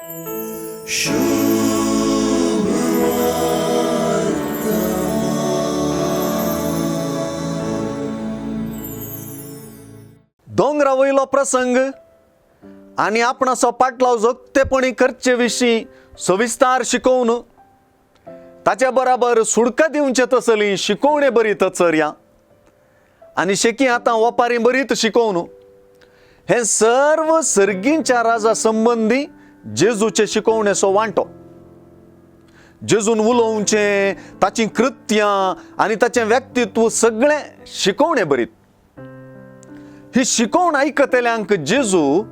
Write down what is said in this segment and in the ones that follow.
दोंगरा वयलो प्रसंग आनी आपणाचो पाटलाव जोगतेपणी करचे विशीं सविस्तार शिकोवन ताचे बराबर सुडका दिवचे तसली शिकोवणे बरी तचर्या आनी शेकी आतां वपारी बरीत शिकोवन हें सर्व सर्गींच्या राजा संबंदी जेजूचे शिकोवणेचो वांटो. जेजून उलोवचें, ताचीं कृत्यां आनी ताचें व्यक्तित्व सगळें शिकोवणे बरीत. ही शिकोवण आयकतल्यांक जेजू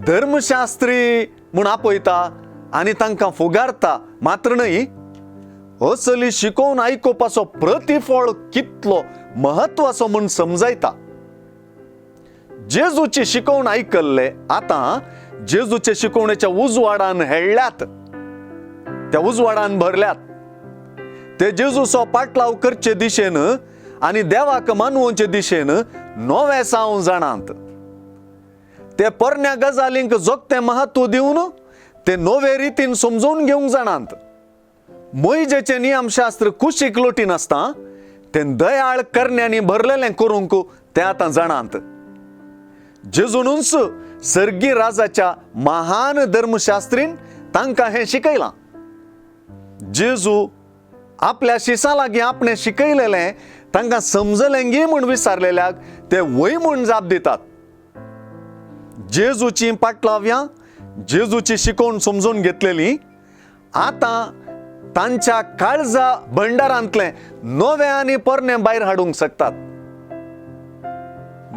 धर्मशास्त्री म्हूण आपयता आनी तांकां फुगारता मात्र न्हय, असली शिकोवन आयकुपाचो प्रतिफळ कितलो म्हत्वाचो म्हूण समजायता. जेजूची शिकोवण आयकल्ले आतां जेजूचे शिकोवणेच्या उजवाडान हेळ्ळ्यात, त्या उजवाडान भरल्यात. ते जेजूचो पाटलाव करचे दिशेन आनी देवाक मानवचे दिशेन नवे साव जाणात. ते पोरण्या गजालींक जोगतें महत्व दिवन ते नवे रितीन समजून घेवंक जाणात. मोयजेचें नियमशास्त्र कुशीक लोटी नासता तें दयाळ करण्यांनी भरलेलें करूंक ते आतां जाणात. जेजूनूच सर्गी राजाच्या महान धर्मशास्त्रीन तांकां हें शिकयलां. जेजू आपल्या शिसां लागीं आपणें शिकयलेलें तांकां समजलें गी म्हूण विचारलेल्याक ते वय म्हूण जाप दितात. जेजूची पाटलाव्यां जेजूची शिकोवन समजून घेतलेली आतां तांच्या काळजा भंडारांतलें नवें आनी पोरणें भायर हाडूंक शकतात.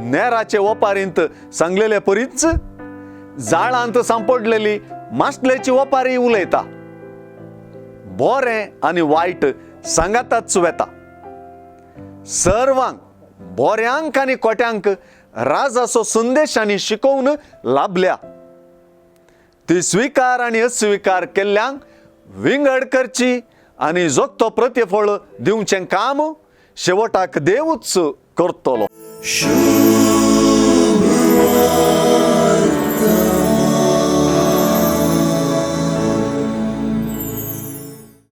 नेराचे वपारींत सांगलेले परीच जाळांत सांपडलेली मासलेची वपारी उलयता. बरें आनी वायट सांगाताच वेता. सर्वांक बोऱ्यांक आनी कोट्यांक राजाचो संदेश आनी शिकोवन लाभल्या. ती स्विकार आनी अस्विकार केल्ल्यांक विंगड करची आनी जोगतो प्रतिफळ दिवचें काम शेवटाक देवूच करतलो.